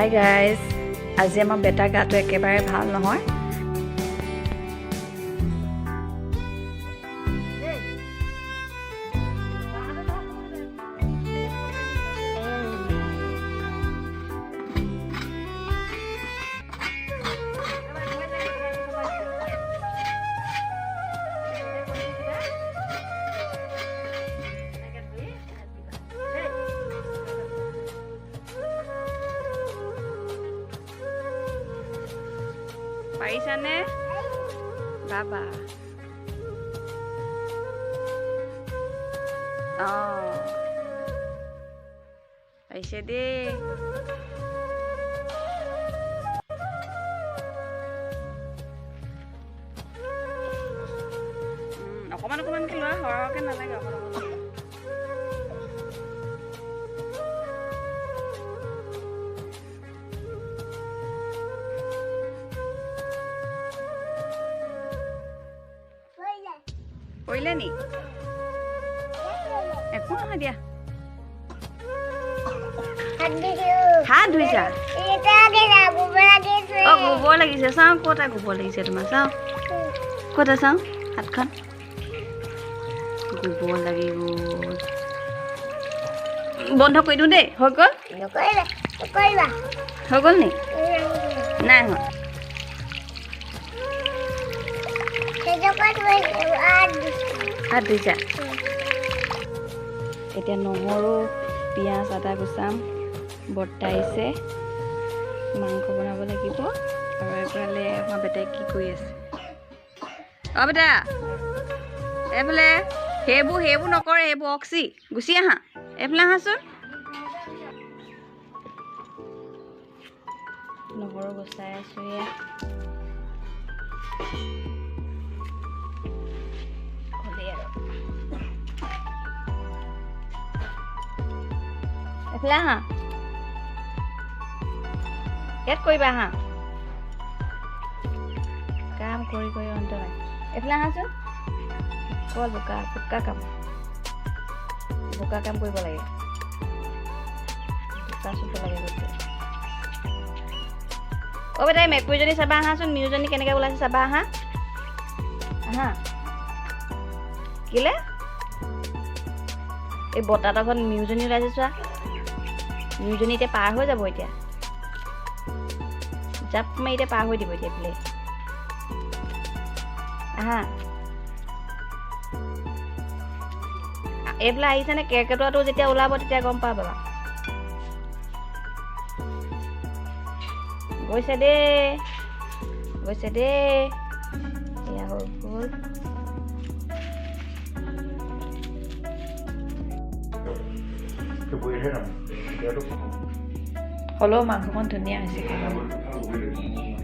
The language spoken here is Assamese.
হাই গাইজ, আজি আমাৰ বেটাৰ গাটো একেবাৰে ভাল নহয়। পাৰিছানে বাবা? অঁ, পাৰিছে দেই। অকণমান অকণমানকৈ লোৱা, সৰহকৈ নালাগে, অকণ অকণ। পৰিলে নি? একো নহয় দিয়া। হাত ধুইছা? অঁ, গোবৰ লাগিছে। চাওঁ, ক'ত গোবৰ লাগিছে তোমাৰ? চাওঁ, ক'ত? চাওঁ হাতখন, গোবৰ লাগি গ'ল। বন্ধ কৰি দিওঁ দেই। হৈ গ'ল, হৈ গ'ল নি? নাই হোৱা। হাত ধুইছা? এতিয়া নহৰু, পিঁয়াজ, আদা গুচাম। বৰ্তা আহিছে, মাংস বনাব লাগিব। আৰু এইফালে আমাৰ বেটাই কি কৰি আছে? অঁ বেটা, এইফালে সেইবোৰ নকৰে, সেইবোৰ অক্সি। গুচি আহা, এইফালে আহাচোন। নহৰু গুচাই আছোঁ এয়া। এইফালে আহা, ইয়াত কৰিবা আহা। কাম কৰি কৰি অন্ত নাই। এইফালে আহাচোন। অকল বোকা বোকা কাম, বোকা কাম কৰিব লাগে, বোকা চুব লাগে গোটেই। অ' বেটা, এই মেকুৰীজনী চাবা আহাচোন। মিউজনী কেনেকৈ ওলাইছে চাবা আহা, আহা। কেলে এই বতাহটোৰ ঘৰত মিউজনী ওলাইছে চোৱা। মিউজনী এতিয়া পাৰ হৈ যাব, এতিয়া জাপ মাৰি এতিয়া পাৰ হৈ দিব এতিয়া। এইফালে আহা, এইফালে আহিছেনে? কেৰ্কেটুৱাটো যেতিয়া ওলাব তেতিয়া গম পাবা। গৈছে দেই, গৈছে দেই। এয়া হৈ গ'ল। হ'লেও মাংসকণ ধুনীয়া হৈছে খাবলৈ।